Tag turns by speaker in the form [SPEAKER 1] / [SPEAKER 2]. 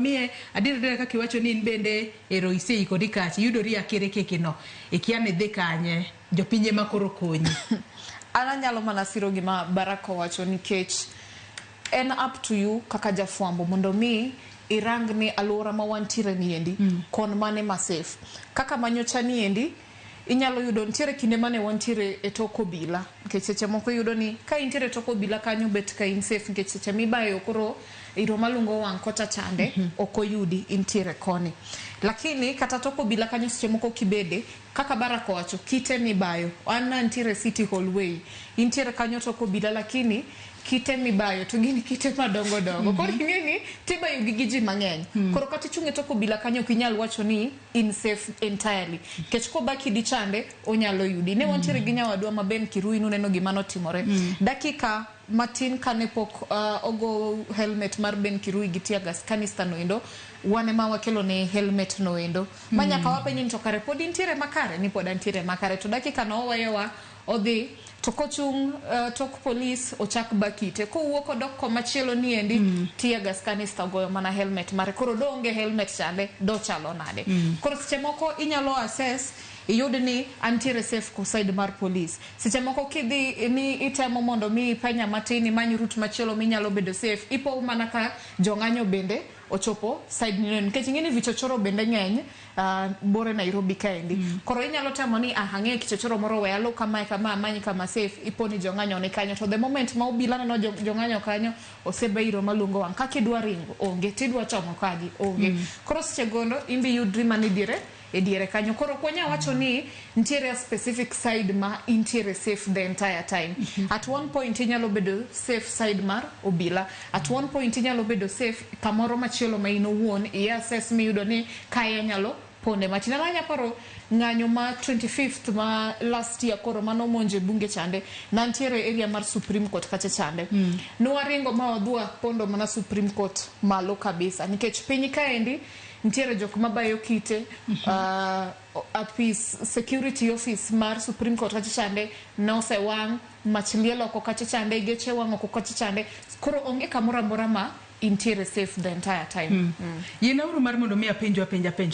[SPEAKER 1] Miye adier adiera kaka iwacho ni in bende ero iseikori kacha, iyudori akirikiki no, ikia ni idhi kanye, jopiny ema koro konyi.
[SPEAKER 2] An anyalo mana siro gima Barak owacho nikech en up to you kaka jafwambo mondo mi irang ni aluora ma wantiere ni endi kon mane ma safe. Kaka manyocha ni endi inyalo yudo nitiere kinde mane wantiere e tok obila nikech seche moko iyudo ni ka intiere e tok obila kanyo bet ka in safe nikech seche mibayo koro iro malungo wang' kocha chande ok oyudi intiere koni. Lakini kata tok obila kanyo seche moko kibede kaka Barak owacho kite mibayo an nantiere City Hall Way intiere kanyo tok obila lakini kite mibayo to gin kite madongo dongo koro ing'e ni tibayo gi gi ji mang'eny koro kata ichung' e tok obila kanyo ok inyal wacho ni in safe entirely nikech koba kidi chande onyalo yudi ne wantiere gi nyawadwa ma Ben Kirui nuneno gima notimore dakika matin kane pok ogo helmet mar Ben Kirui gi tear gas canister noendo wan ema wakelo ne helmet noendo ma nyaka wapenje ni to kare pod intiere makare ni pod antiere makare to dakika no oweyowa odhi to kochung' tok polis ochak ba kite kowuok odok komachielo niendi tear gas canister ogoyo mana helmet mare koro doonge helmet chande dochalo nade koro seche moko inyalo assess iyud ni antiere safe ko side mar polis seche moko kidhi ni itemo mondo mi ipenya matin imany route machielo minyalo bedo safe ipo mana ka jong'anyo bende ochopo side ni nikech ing'e ni vichochoro bende ng'eny bore Nairobi kaendi koro inyalo temo ni ah ang'eyo kichochoro moro we aluw kamae kama amany kama safe ipo ni jong'anyo ni kanyo to the moment ma obila neno jong'anyo kanyo osebe iro malungo wang' kaka idwa ringo onge tidwa chomo kagi onge koro seche gondo imbi yudri mana e diere e diere kanyo koro ok wanyal wacho ni nitiere a specific side ma intiere safe the entire time at one point inyalo bedo safe side mar obila at one point inyalo bedo safe kamoro machielo ma in owuon i assess miyudo ni kae anyalo ponde matin an anya paro ng'anyo ma 25th ma last year koro manomonjo e bunge chande nantiere area mar Supreme Court kacha chande nwaringo ma wadhi pondo mana Supreme Court malo kabisa nikech piny kaendi nitiere jok mabayo kite apis security office mar Supreme Court kacha chande nosewang' mach liel oko kacha chande geche wang' oko kacha chande koro onge kamoro amora ma intiere safe the entire time.
[SPEAKER 1] Yiena uru mar mondo mi apenju apenja penjo.